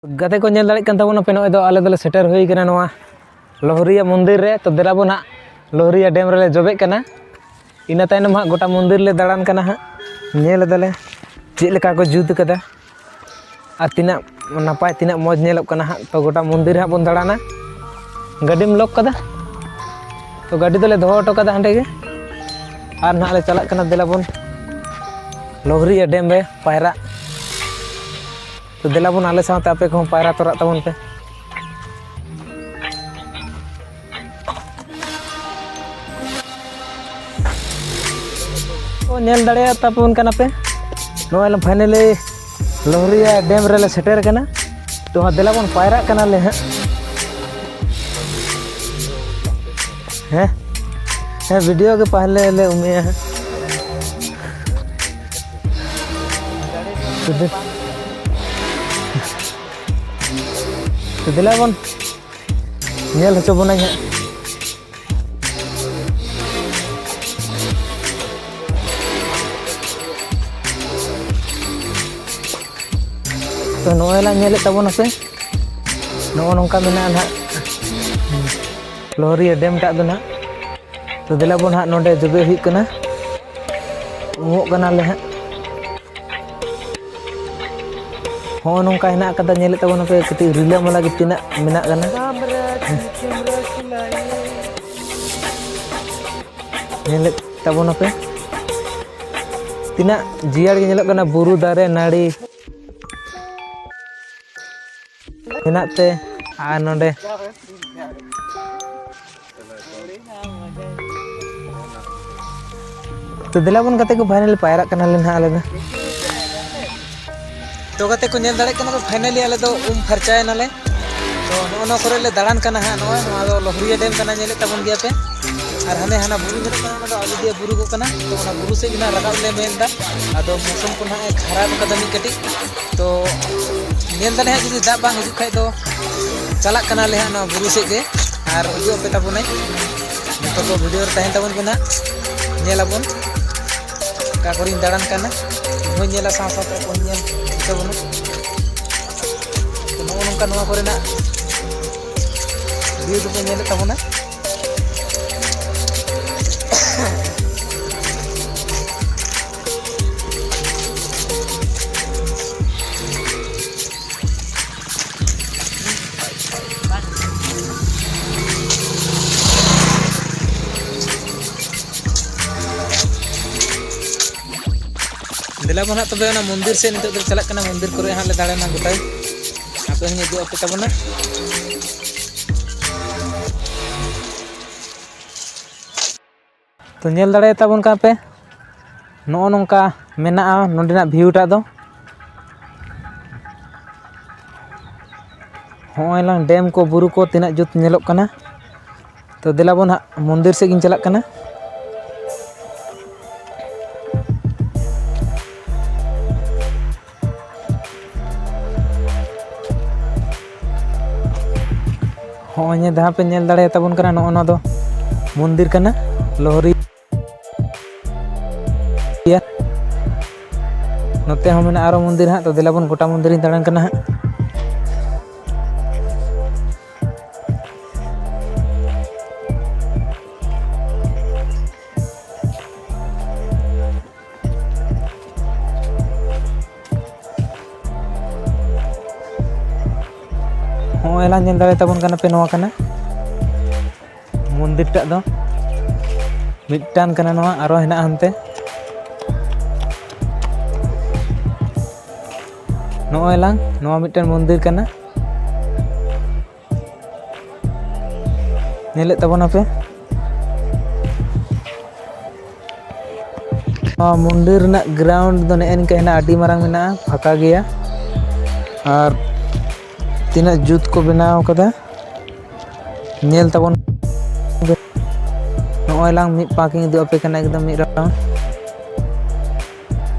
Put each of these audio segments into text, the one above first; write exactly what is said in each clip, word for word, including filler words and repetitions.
ᱜᱟᱛᱮ ᱠᱚ, ᱧᱮᱞ ᱫᱟᱲᱮᱭᱟᱜ ᱠᱟᱱ ᱛᱟᱵᱚᱱᱟᱯᱮ, ᱱᱚᱜᱼᱚᱭ ᱫᱚ ᱟᱞᱮ ᱫᱚᱞᱮ ᱥᱮᱴᱮᱨ ᱦᱩᱭ ᱠᱟᱱᱟ ᱱᱚᱣᱟ ᱞᱳᱦᱨᱤᱭᱟ ᱢᱚᱱᱫᱤᱨ ᱨᱮ᱾ ᱛᱚ ᱫᱮᱞᱟ ᱵᱚᱱ ᱦᱟᱸᱜ ᱞᱳᱦᱨᱤᱭᱟ ᱰᱮᱢ ᱨᱮᱞᱮ ᱡᱚᱵᱮᱜ ᱠᱟᱱᱟ᱾ ᱤᱱᱟᱹ ᱛᱟᱭᱱᱚᱢ ᱦᱟᱸᱜ ᱜᱚᱴᱟ ᱢᱚᱱᱫᱤᱨ ᱞᱮ ᱫᱟᱬᱟᱱ ᱠᱟᱱᱟ ᱦᱟᱸᱜ, ᱧᱮᱞ ᱮᱫᱟᱞᱮ ᱪᱮᱫ ᱞᱮᱠᱟ ᱠᱚ ᱡᱩᱛ ᱠᱟᱫᱟ ᱟᱨ ᱛᱤᱱᱟᱹᱜ ᱱᱟᱯᱟᱭ, ᱛᱤᱱᱟᱹᱜ ᱢᱚᱡᱽ ᱧᱮᱞᱚᱜ ᱠᱟᱱᱟ ᱦᱟᱸᱜ᱾ ᱛᱚ ᱜᱚᱴᱟ ᱢᱚᱱᱫᱤᱨ ᱦᱟᱸᱜ ᱵᱚᱱ ᱫᱟᱬᱟᱱᱟ᱾ ᱜᱟᱹᱰᱤᱢ ᱞᱚᱠ ᱠᱟᱫᱟ? ᱛᱚ ᱜᱟᱹᱰᱤ ᱫᱚᱞᱮ ᱫᱚᱦᱚ ᱦᱚᱴᱚ ᱠᱟᱫᱟ ᱦᱟᱸᱰᱮ ᱜᱮ, ᱟᱨ ᱱᱟᱦᱟᱜ ᱞᱮ ᱪᱟᱞᱟᱜ ᱠᱟᱱᱟ᱾ ᱫᱮᱞᱟ ᱵᱚᱱ ᱞᱳᱦᱨᱤᱭᱟ ᱰᱮᱢ ᱨᱮ ᱯᱟᱭᱨᱟᱜ᱾ ᱛᱚ ᱫᱮᱞᱟ ᱵᱚᱱ, ᱟᱞᱮ ᱥᱟᱶᱛᱮ ᱟᱯᱮ ᱠᱚᱦᱚᱸ ᱯᱟᱭᱨᱟ ᱛᱚᱨᱟᱜ ᱛᱟᱵᱚᱱ ᱯᱮ᱾ ᱛᱚ ᱧᱮᱞ ᱫᱟᱲᱮᱭᱟᱜ ᱛᱟᱵᱚᱱ ᱠᱟᱱᱟ ᱯᱮ, ᱱᱚᱜᱼᱚᱭ ᱞᱮ finally ᱞᱳᱦᱨᱤᱭᱟ ᱰᱮᱢ ᱨᱮᱞᱮ ᱥᱮᱴᱮᱨ ᱠᱟᱱᱟ᱾ ᱛᱚ ᱦᱟᱸᱜ ᱫᱮᱞᱟ ᱵᱚᱱ ᱯᱟᱭᱨᱟᱜ ᱠᱟᱱᱟᱞᱮ ᱦᱟᱸᱜ᱾ ᱦᱮᱸ, ᱦᱮᱸ, video ᱜᱮ ᱯᱟᱦᱞᱮ ᱞᱮ ᱩᱢᱮᱜᱼᱟ ᱦᱟᱸᱜ᱾ ᱛᱚ ᱫᱮ-, ᱛᱚ ᱫᱮᱞᱟ ᱵᱚᱱ ᱧᱮᱞ ᱦᱚᱪᱚ ᱵᱚᱱᱟᱧ ᱦᱟᱸᱜ᱾ ᱛᱚ ᱱᱚᱜᱼᱚᱭ ᱞᱟᱝ ᱧᱮᱞᱮᱫ ᱛᱟᱵᱚᱱᱟ ᱥᱮ, ᱱᱚᱜᱼᱚ ᱱᱚᱝᱠᱟ ᱢᱮᱱᱟᱜᱼᱟ ᱱᱟᱦᱟᱜ ᱞᱳᱦᱨᱤᱭᱟ ᱰᱮᱢ ᱴᱟᱜ ᱫᱚ ᱱᱟᱦᱟᱜ᱾ ᱛᱚ ᱫᱮᱞᱟ ᱵᱚᱱ ᱦᱟᱸᱜ, ᱱᱚᱰᱮ ᱡᱚᱵᱮ ᱦᱩᱭᱩᱜ ᱠᱟᱱᱟ, ᱩᱢᱩᱜ ᱠᱟᱱᱟᱞᱮ ᱦᱟᱸᱜ᱾ ᱦᱚᱸᱜᱼᱚ ᱱᱚᱝᱠᱟ ᱦᱮᱱᱟᱜ ᱟᱠᱟᱫᱟ, ᱧᱮᱞᱮᱫ ᱛᱟᱵᱚᱱᱟᱯᱮ ᱠᱟᱹᱴᱤᱡ ᱨᱤᱞᱟᱹᱢᱟᱞᱟ ᱜᱮ ᱛᱤᱱᱟᱹᱜ ᱢᱮᱱᱟᱜ ᱠᱟᱱᱟ᱾ ᱧᱮᱞᱮᱫ ᱛᱟᱵᱚᱱᱟᱯᱮ ᱛᱤᱱᱟᱹᱜ ᱡᱤᱭᱟᱹᱲ ᱜᱮ ᱧᱮᱞᱚᱜ ᱠᱟᱱᱟ, ᱵᱩᱨᱩ ᱫᱟᱨᱮ ᱱᱟᱹᱲᱤ ᱦᱮᱱᱟᱜ ᱛᱮ᱾ ᱟᱨ ᱱᱚᱰᱮ ᱛᱚ ᱫᱮᱞᱟ ᱵᱚᱱ ᱜᱟᱛᱮ ᱠᱚ, finally ᱯᱟᱭᱨᱟᱜ ᱠᱟᱱᱟᱞᱮ ᱱᱟᱦᱟᱜ ᱟᱞᱮ ᱫᱚ᱾ ᱛᱚ ᱜᱟᱛᱮ ᱠᱚ, ᱧᱮᱞ ᱫᱟᱲᱮᱭᱟᱜ ᱠᱟᱱᱟ ᱯᱮ, finally ᱟᱞᱮ ᱫᱚ ᱩᱢ ᱯᱷᱟᱨᱪᱟᱭᱮᱱᱟᱞᱮ᱾ ᱛᱚ ᱱᱚᱜᱼᱚ ᱱᱚᱣᱟ ᱠᱚᱨᱮ ᱞᱮ ᱫᱟᱬᱟᱱ ᱠᱟᱱᱟ ᱦᱟᱸᱜ᱾ ᱱᱚᱜᱼᱚᱭ ᱱᱚᱣᱟ ᱫᱚ ᱞᱳᱦᱨᱤᱭᱟ ᱰᱮᱢ ᱠᱟᱱᱟ, ᱧᱮᱞᱮᱫ ᱛᱟᱵᱚᱱ ᱜᱮᱭᱟ ᱯᱮ᱾ ᱟᱨ ᱦᱟᱱᱮ ᱦᱟᱱᱟ ᱵᱩᱨᱩ ᱧᱮᱞᱚᱜ ᱠᱟᱱᱟ, ᱚᱱᱟ ᱫᱚ ᱟᱡᱚᱫᱤᱭᱟᱹ ᱵᱩᱨᱩ ᱠᱚ ᱠᱟᱱᱟ᱾ ᱛᱚ ᱚᱱᱟ ᱵᱩᱨᱩ ᱥᱮᱫ ᱜᱮ ᱱᱟᱦᱟᱜ ᱨᱟᱠᱟᱵ ᱞᱮ ᱢᱮᱱ ᱮᱫᱟ᱾ ᱟᱫᱚ ᱢᱳᱥᱩᱢ ᱠᱚ ᱱᱟᱦᱟᱜ ᱮ ᱠᱷᱟᱨᱟᱯ ᱠᱟᱫᱟ ᱢᱤᱫ ᱠᱟᱹᱴᱤᱡ᱾ ᱛᱚ ᱧᱮᱞ ᱫᱟᱞᱮ ᱦᱟᱸᱜ, ᱡᱩᱫᱤ ᱫᱟᱜ ᱵᱟᱝ ᱦᱤᱡᱩᱜ ᱠᱷᱟᱡ ᱫᱚ ᱪᱟᱞᱟᱜ ᱠᱟᱱᱟᱞᱮ ᱦᱟᱸᱜ ᱱᱚᱣᱟ ᱵᱩᱨᱩ ᱥᱮᱫ ᱜᱮ᱾ ᱟᱨ ᱩᱫᱩᱜ ᱟᱯᱮ ᱛᱟᱵᱚᱱᱟᱹᱧ, ᱡᱚᱛᱚ ᱠᱚ video ᱨᱮ ᱛᱟᱦᱮᱱ ᱛᱟᱵᱚᱱ ᱯᱮ ᱱᱟᱦᱟᱜ, ᱧᱮᱞ ᱟᱵᱚᱱ᱾ ᱚᱠᱟ ᱠᱚᱨᱮᱧ ᱫᱟᱬᱟᱱ ᱠᱟᱱᱟ, ᱤᱧ ᱦᱚᱸᱧ ᱧᱮᱞᱟ, ᱥᱟᱶ ᱥᱟᱶᱛᱮ ᱟᱯᱮ ᱦᱚᱸᱧ ᱧᱮᱞ ᱦᱚᱪᱚ ᱵᱚᱱᱟ᱾ ᱱᱚᱣᱟ ᱠᱚᱨᱮᱱᱟᱜ view ᱫᱚᱯᱮ ᱧᱮᱞᱮᱫ ᱛᱟᱵᱚᱱᱟ᱾ ᱫᱮᱞᱟ ᱵᱚᱱ ᱦᱟᱸᱜ ᱛᱚᱵᱮ ᱚᱱᱟ ᱢᱚᱱᱫᱤᱨ ᱥᱮᱫ ᱱᱤᱛᱚᱜ ᱫᱚ ᱪᱟᱞᱟᱜ ᱠᱟᱱᱟ, ᱢᱚᱱᱫᱤᱨ ᱠᱚᱨᱮ ᱦᱟᱸᱜ ᱞᱮ ᱫᱟᱬᱟᱱᱟ ᱜᱚᱴᱟᱭ᱾ ᱟᱯᱮ ᱦᱚᱸᱧ ᱩᱫᱩᱜ ᱟᱯᱮ ᱛᱟᱵᱚᱱᱟ᱾ ᱛᱚ, ᱧᱮᱞ ᱫᱟᱲᱮᱭᱟᱛᱟ ᱵᱚᱱ ᱠᱟᱱ ᱯᱮ, ᱱᱚᱜᱼᱚ ᱱᱚᱝᱠᱟ ᱢᱮᱱᱟᱜᱼᱟ ᱱᱚᱸᱰᱮᱱᱟᱜ view ᱴᱟᱜ ᱫᱚ᱾ ᱦᱚᱸᱜᱼᱚᱭ ᱞᱟᱝ ᱰᱮᱢ ᱠᱚ, ᱵᱩᱨᱩ ᱠᱚ ᱛᱤᱱᱟᱹᱜ ᱡᱩᱛ ᱧᱮᱞᱚᱜ ᱠᱟᱱᱟ᱾ ᱛᱚ, ᱫᱮᱞᱟ ᱵᱚᱱ ᱦᱟᱸᱜ ᱢᱚᱱᱫᱤᱨ ᱥᱮᱫ ᱜᱤᱧ ᱪᱟᱞᱟᱜ ᱠᱟᱱᱟ᱾ ᱦᱚᱸᱜᱼᱚᱭ ᱡᱟᱦᱟᱸ ᱯᱮ ᱧᱮᱞ ᱫᱟᱲᱮᱭᱟᱛᱟ ᱵᱚᱱ ᱠᱟᱱᱟ, ᱱᱚᱜᱼᱚ ᱱᱚᱣᱟ ᱫᱚ ᱢᱚᱱᱫᱤᱨ ᱠᱟᱱᱟ, ᱞᱚᱦᱨᱤ᱾ ᱱᱚᱛᱮ ᱦᱚᱸ ᱢᱮᱱᱟᱜᱼᱟ ᱟᱨᱚ ᱢᱚᱱᱫᱤᱨ ᱦᱟᱸᱜ, ᱛᱚ ᱫᱮᱞᱟ ᱵᱚᱱ ᱜᱚᱴᱟ ᱢᱚᱱᱫᱤᱨᱤᱧ ᱫᱟᱬᱟᱱ ᱠᱟᱱᱟ ᱦᱟᱸᱜ᱾ ᱦᱚᱸᱜᱼᱚᱭ ᱞᱟᱝ ᱧᱮᱞ ᱫᱟᱲᱮ ᱛᱟᱵᱚᱱ ᱠᱟᱱᱟ ᱯᱮ, ᱱᱚᱣᱟ ᱠᱟᱱᱟ ᱢᱚᱱᱫᱤᱨ ᱴᱟᱜ ᱫᱚ᱾ ᱢᱤᱫᱴᱟᱝ ᱠᱟᱱᱟ ᱱᱚᱣᱟ, ᱟᱨᱚ ᱦᱮᱱᱟᱜᱼᱟ ᱦᱟᱱᱛᱮ᱾ ᱱᱚᱜᱼᱚᱭ ᱞᱟᱝ, ᱱᱚᱣᱟ ᱢᱤᱫᱴᱟᱝ ᱢᱚᱱᱫᱤᱨ ᱠᱟᱱᱟ᱾ ᱧᱮᱞᱮᱫ ᱛᱟᱵᱚᱱᱟᱯᱮ᱾ ᱱᱚᱣᱟ ᱢᱚᱱᱫᱤᱨ ᱨᱮᱱᱟᱜ ground ᱫᱚ ᱱᱮᱜᱼᱮ ᱱᱤᱝᱠᱟᱹ ᱦᱮᱱᱟᱜᱼᱟ, ᱟᱹᱰᱤ ᱢᱟᱨᱟᱝ ᱢᱮᱱᱟᱜᱼᱟ, ᱯᱷᱟᱸᱠᱟ ᱜᱮᱭᱟ᱾ ᱟᱨ ᱛᱤᱱᱟᱹᱜ ᱡᱩᱛ ᱠᱚ ᱵᱮᱱᱟᱣ ᱠᱟᱫᱟ, ᱧᱮᱞ ᱛᱟᱵᱚᱱ᱾ ᱱᱚᱜᱼᱚᱭ ᱞᱟᱝ ᱢᱤᱫ ᱯᱟᱸᱠ ᱤᱧ ᱩᱫᱩᱜ ᱟᱯᱮ ᱠᱟᱱᱟ, ᱮᱠᱫᱚᱢ ᱢᱤᱫ round᱾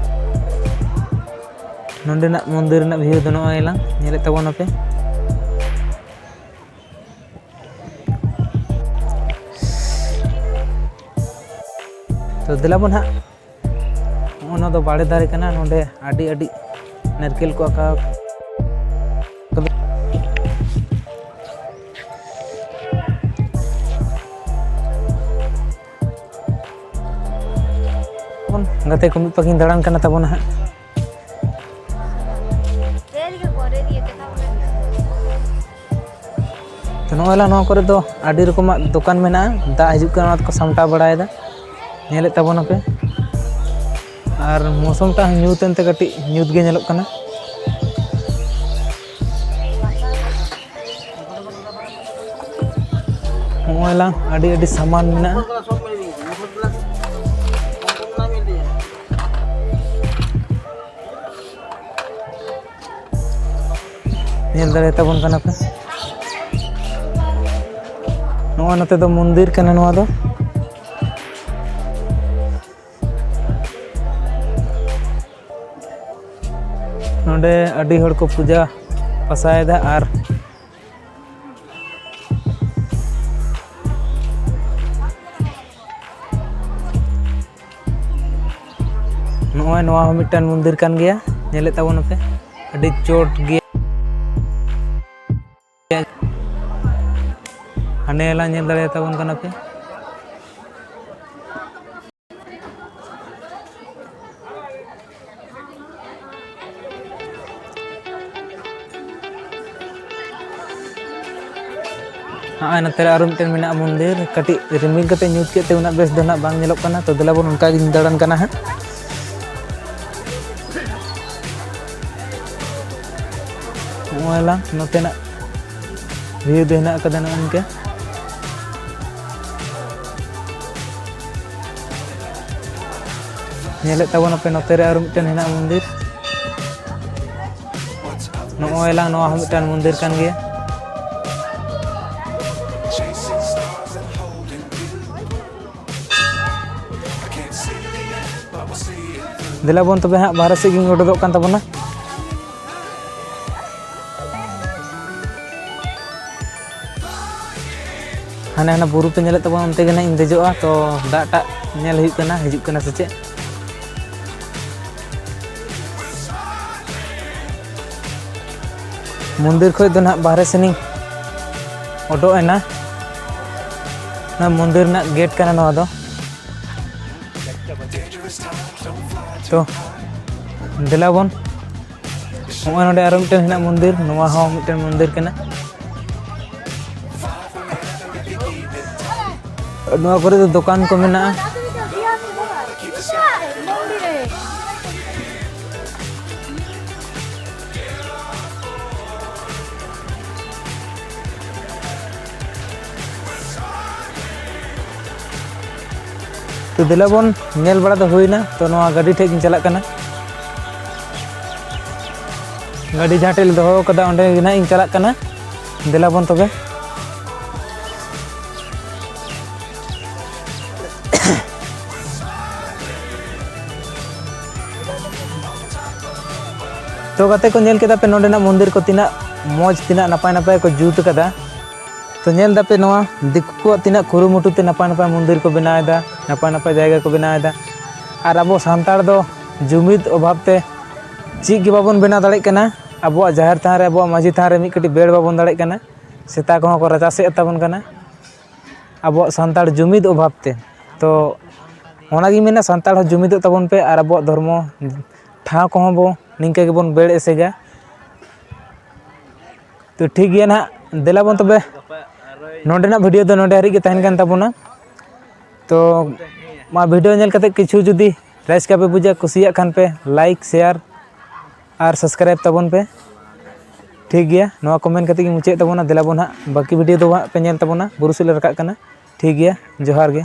ᱱᱚᱸᱰᱮᱱᱟᱜ ᱢᱚᱱᱫᱤᱨ ᱨᱮᱱᱟᱜ view ᱫᱚ ᱱᱚᱜᱼᱚᱭ ᱞᱟᱝ ᱧᱮᱞᱮᱫ ᱛᱟᱵᱚᱱᱟᱯᱮ᱾ ᱛᱚ, ᱫᱮᱞᱟ ᱵᱚᱱ ᱦᱟᱸᱜ, ᱱᱚᱜᱼᱚ ᱱᱚᱣᱟ ᱫᱚ ᱵᱟᱲᱮ ᱫᱟᱨᱮ ᱠᱟᱱᱟ᱾ ᱱᱚᱸᱰᱮ ᱟᱹᱰᱤ ᱟᱹᱰᱤ ᱱᱟᱨᱠᱮᱞ ᱠᱚ ᱟᱸᱠᱟᱣ ᱠᱟᱫᱟ᱾ ᱜᱟᱛᱮ ᱠᱚ ᱢᱤᱫ ᱯᱟᱹᱠᱤᱱ ᱫᱟᱬᱟᱱ ᱠᱟᱱᱟ ᱛᱟᱵᱚᱱᱟ ᱦᱟᱸᱜ᱾ ᱛᱚ, ᱱᱚᱜᱼᱚᱭ ᱞᱟᱝ ᱱᱚᱣᱟ ᱠᱚᱨᱮ ᱫᱚ ᱟᱹᱰᱤ ᱨᱚᱠᱚᱢᱟᱜ ᱫᱚᱠᱟᱱ ᱢᱮᱱᱟᱜᱼᱟ, ᱫᱟᱜ ᱦᱤᱡᱩᱜ ᱠᱟᱱᱟ, ᱚᱱᱟ ᱛᱮᱠᱚ ᱥᱟᱢᱴᱟᱣ ᱵᱟᱲᱟᱭᱮᱫᱟ, ᱧᱮᱞᱮᱫ ᱛᱟᱵᱚᱱᱟᱯᱮ᱾ ᱟᱨ ᱢᱳᱥᱩᱢᱴᱟᱜ ᱦᱚᱸ ᱧᱩᱛ ᱮᱱᱛᱮ ᱠᱟᱹᱴᱤᱡ ᱧᱩᱛ ᱜᱮ ᱧᱮᱞᱚᱜ ᱠᱟᱱᱟ᱾ ᱱᱚᱜᱼᱚᱭ ᱞᱟᱝ ᱟᱹᱰᱤ ᱟᱹᱰᱤ ᱥᱟᱢᱟᱱ ᱢᱮᱱᱟᱜᱼᱟ᱾ ᱧᱮᱞ ᱫᱟᱲᱮᱭᱟᱛᱟᱵᱚᱱ ᱠᱟᱱᱟ ᱯᱮ᱾ ᱱᱚᱜᱼᱚᱭ ᱱᱚᱛᱮ ᱫᱚ ᱢᱚᱱᱫᱤᱨ ᱠᱟᱱᱟ ᱱᱚᱣᱟ ᱫᱚ᱾ ᱱᱚᱰᱮ ᱟᱹᱰᱤ ᱦᱚᱲ ᱠᱚ ᱯᱩᱡᱟᱹ ᱯᱟᱥᱟᱭᱮᱫᱟ ᱟᱨ ᱱᱚᱜᱼᱚᱭ ᱱᱚᱣᱟ ᱦᱚᱸ ᱢᱤᱫᱴᱟᱝ ᱢᱚᱱᱫᱤᱨ ᱠᱟᱱ ᱜᱮᱭᱟ, ᱧᱮᱞᱮᱫ ᱛᱟᱵᱚᱱ ᱯᱮ, ᱟᱹᱰᱤ ᱪᱚᱴ ᱜᱮᱭᱟ᱾ ᱦᱟᱱᱮ ᱞᱟᱝ ᱧᱮᱞ ᱫᱟᱲᱮᱭᱟᱛᱟᱵᱚᱱ ᱠᱟᱱᱟ ᱯᱮ᱾ ᱱᱚᱜᱼᱚᱭ ᱱᱚᱛᱮ ᱨᱮ ᱟᱨᱚ ᱢᱤᱫᱴᱮᱱ ᱢᱮᱱᱟᱜᱼᱟ ᱢᱚᱱᱫᱤᱨ, ᱠᱟᱹᱴᱤᱡ ᱨᱤᱢᱤᱞ ᱠᱟᱛᱮ ᱧᱩᱛ ᱠᱮᱫ ᱛᱮ ᱩᱱᱟᱹᱜ ᱵᱮᱥ ᱫᱚ ᱱᱟᱜ ᱵᱟᱝ ᱧᱮᱞᱚᱜ ᱠᱟᱱᱟ᱾ ᱛᱚ ᱫᱮᱞᱟ ᱵᱚᱱ ᱚᱱᱠᱟ ᱜᱤᱧ ᱫᱟᱬᱟᱱ ᱠᱟᱱᱟ ᱦᱟᱸᱜ᱾ ᱱᱚᱜᱼᱚᱭ ᱞᱟᱝ ᱱᱚᱛᱮᱱᱟᱜ view ᱫᱚ ᱦᱮᱱᱟᱜ ᱟᱠᱟᱫᱟ ᱱᱚᱜᱼᱚ ᱱᱤᱝᱠᱟᱹ᱾ ᱧᱮᱞᱮᱫ ᱛᱟᱵᱚᱱᱟᱯᱮ ᱱᱚᱛᱮ ᱨᱮ ᱟᱨ ᱢᱤᱫᱴᱮᱱ ᱦᱮᱱᱟᱜᱼᱟ ᱢᱚᱱᱫᱤᱨ᱾ ᱱᱚᱜᱼᱚᱭ ᱞᱟᱝ ᱱᱚᱣᱟ ᱦᱚᱸ ᱢᱤᱫᱴᱟᱝ ᱢᱚᱱᱫᱤᱨ ᱠᱟᱱ ᱜᱮᱭᱟ᱾ ᱫᱮᱞᱟ ᱵᱚᱱ ᱛᱚᱵᱮ ᱦᱟᱸᱜ ᱵᱟᱦᱨᱮ ᱥᱮᱫ ᱜᱤᱧ ᱩᱰᱩᱠᱚᱜ ᱠᱟᱱ ᱛᱟᱵᱚᱱᱟ᱾ ᱦᱟᱱᱮ ᱦᱟᱱᱟ ᱵᱩᱨᱩ ᱯᱮ ᱧᱮᱞᱮᱫ ᱛᱟᱵᱚᱱᱟ, ᱚᱱᱛᱮ ᱜᱮ ᱱᱟᱜ ᱤᱧ ᱫᱮᱡᱚᱜᱼᱟ᱾ ᱛᱚ ᱫᱟᱜ ᱴᱟᱜ ᱧᱮᱞ ᱦᱩᱭᱩᱜ ᱠᱟᱱᱟ, ᱦᱤᱡᱩᱜ ᱠᱟᱱᱟ ᱥᱮ ᱪᱮᱫ᱾ ᱢᱚᱱᱫᱤᱨ ᱠᱷᱚᱡ ᱫᱚ ᱱᱟᱜ ᱵᱟᱦᱨᱮ ᱥᱮᱱᱤᱧ ᱚᱰᱚᱜ ᱮᱱᱟ᱾ ᱱᱚᱣᱟ ᱢᱚᱱᱫᱤᱨ ᱨᱮᱱᱟᱜ ᱜᱮᱴ ᱠᱟᱱᱟ ᱱᱚᱣᱟ ᱫᱚ᱾ ᱛᱚ ᱫᱮᱞᱟ ᱵᱚᱱ, ᱱᱚᱜᱼᱚᱭ ᱱᱚᱰᱮ ᱟᱨᱚ ᱢᱤᱫᱴᱮᱱ ᱦᱮᱱᱟᱜ ᱢᱚᱱᱫᱤᱨ, ᱱᱚᱣᱟ ᱦᱚᱸ ᱢᱤᱫᱴᱮᱱ ᱢᱚᱱᱫᱤᱨ ᱠᱟᱱᱟ᱾ ᱱᱚᱣᱟ ᱠᱚᱨᱮ ᱫᱚ ᱫᱚᱠᱟᱱ ᱠᱚ ᱢᱮᱱᱟᱜᱼᱟ᱾ ᱛᱚ ᱫᱮᱞᱟ ᱵᱚᱱ, ᱧᱮᱞ ᱵᱟᱲᱟ ᱫᱚ ᱦᱩᱭᱱᱟ, ᱛᱚ ᱱᱚᱣᱟ ᱜᱟᱹᱰᱤ ᱴᱷᱮᱡ ᱜᱤᱧ ᱪᱟᱞᱟᱜ ᱠᱟᱱᱟ᱾ ᱜᱟᱹᱰᱤ ᱡᱟᱦᱟᱸ ᱴᱷᱮᱡ ᱞᱮ ᱫᱚᱦᱚ ᱠᱟᱫᱟ, ᱚᱸᱰᱮ ᱜᱮ ᱱᱟᱦᱟᱜ ᱤᱧ ᱪᱟᱞᱟᱜ ᱠᱟᱱᱟ᱾ ᱫᱮᱞᱟ ᱵᱚᱱ ᱛᱚᱵᱮ᱾ ᱛᱚ ᱜᱟᱛᱮ ᱠᱚ, ᱧᱮᱞ ᱠᱮᱫᱟ ᱯᱮ ᱱᱚᱸᱰᱮᱱᱟᱜ ᱢᱚᱱᱫᱤᱨ ᱠᱚ ᱛᱤᱱᱟᱹᱜ ᱢᱚᱡᱽ, ᱛᱤᱱᱟᱹᱜ ᱱᱟᱯᱟᱭ ᱱᱟᱯᱟᱭ ᱠᱚ ᱡᱩᱛ ᱠᱟᱫᱟ᱾ ᱛᱚ ᱧᱮᱞ ᱫᱟᱯᱮ ᱱᱚᱣᱟ ᱫᱤᱠᱩ ᱠᱚᱣᱟᱜ ᱛᱤᱱᱟᱹᱜ ᱠᱩᱨᱩᱢᱩᱴᱩ ᱛᱮ ᱱᱟᱯᱟᱭ ᱱᱟᱯᱟᱭ ᱢᱚᱱᱫᱤᱨ ᱠᱚ ᱵᱮᱱᱟᱣ ᱮᱫᱟ, ᱱᱟᱯᱟᱭ ᱱᱟᱯᱟᱭ ᱡᱟᱭᱜᱟ ᱠᱚ ᱵᱮᱱᱟᱣ ᱮᱫᱟ᱾ ᱟᱨ ᱟᱵᱚ ᱥᱟᱱᱛᱟᱲ ᱫᱚ ᱡᱩᱢᱤᱫ ᱚᱵᱷᱟᱵᱽ ᱛᱮ ᱪᱮᱫ ᱜᱮ ᱵᱟᱵᱚᱱ ᱵᱮᱱᱟᱣ ᱫᱟᱲᱮᱭᱟᱜ ᱠᱟᱱᱟ᱾ ᱟᱵᱚᱣᱟᱜ ᱡᱟᱦᱮᱨ ᱛᱷᱟᱱ ᱨᱮ, ᱟᱵᱚᱣᱟᱜ ᱢᱟᱹᱡᱷᱤ ᱛᱷᱟᱱ ᱨᱮ ᱢᱤᱫ ᱠᱟᱹᱴᱤᱡ ᱵᱮᱲ ᱵᱟᱵᱚᱱ ᱫᱟᱲᱮᱭᱟᱜ ᱠᱟᱱᱟ᱾ ᱥᱮᱛᱟ ᱠᱚᱦᱚᱸ ᱠᱚ ᱨᱟᱪᱟᱥᱮᱫ ᱛᱟᱵᱚᱱ ᱠᱟᱱᱟ᱾ ᱟᱵᱚᱣᱟᱜ ᱥᱟᱱᱛᱟᱲ ᱡᱩᱢᱤᱫ ᱚᱵᱷᱟᱵᱽ ᱛᱮ᱾ ᱛᱚ ᱚᱱᱟᱜᱤᱧ ᱢᱮᱱᱟ, ᱥᱟᱱᱛᱟᱲ ᱦᱚᱸ ᱡᱩᱢᱤᱫᱚᱜ ᱛᱟᱵᱚᱱ ᱯᱮ ᱟᱨ ᱟᱵᱚᱣᱟᱜ ᱫᱷᱚᱨᱢᱚ ᱴᱷᱟᱶ ᱠᱚᱦᱚᱸ ᱵᱚ ᱱᱤᱝᱠᱟᱹ ᱜᱮᱵᱚᱱ ᱵᱮᱲ ᱮᱥᱮᱜᱟ᱾ ᱛᱚ ᱴᱷᱤᱠ ᱜᱮᱭᱟ ᱱᱟᱦᱟᱜ, ᱫᱮᱞᱟ ᱵᱚᱱ ᱛᱚᱵᱮ, ᱱᱚᱸᱰᱮᱱᱟᱜ ᱵᱷᱤᱰᱤᱭᱳ ᱫᱚ ᱱᱚᱸᱰᱮ ᱦᱟᱹᱨᱤᱡ ᱜᱮ ᱛᱟᱦᱮᱱ ᱠᱟᱱ ᱛᱟᱵᱚᱱᱟ᱾ ᱛᱚ ᱢᱟ ᱵᱷᱤᱰᱤᱭᱳ ᱧᱮᱞ ᱠᱟᱛᱮ ᱠᱤᱪᱷᱩ ᱡᱩᱫᱤ ᱨᱟᱹᱥᱠᱟᱹ ᱯᱮ ᱵᱩᱡᱟ, ᱠᱩᱥᱤᱭᱟᱜ ᱠᱷᱟᱱ ᱯᱮ ᱞᱟᱭᱤᱠ, ᱥᱮᱭᱟᱨ ᱟᱨ ᱥᱟᱵᱥᱠᱨᱟᱭᱤᱵᱽ ᱛᱟᱵᱚᱱ ᱯᱮ᱾ ᱴᱷᱤᱠ ᱜᱮᱭᱟ, ᱱᱚᱣᱟ ᱠᱚ ᱢᱮᱱ ᱠᱟᱛᱮ ᱜᱮᱧ ᱢᱩᱪᱟᱹᱫ ᱛᱟᱵᱚᱱᱟ᱾ ᱫᱮᱞᱟ ᱵᱚᱱ ᱦᱟᱸᱜ ᱵᱟᱹᱠᱤ ᱵᱷᱤᱰᱤᱭᱳ ᱫᱚ ᱦᱟᱸᱜ ᱯᱮ ᱧᱮᱞ ᱛᱟᱵᱚᱱᱟ, ᱵᱩᱨᱩ ᱥᱮᱫ ᱞᱮ ᱨᱟᱠᱟᱵ ᱠᱟᱱᱟ᱾ ᱴᱷᱤᱠ ᱜᱮᱭᱟ, ᱡᱚᱦᱟᱨ ᱜᱮ᱾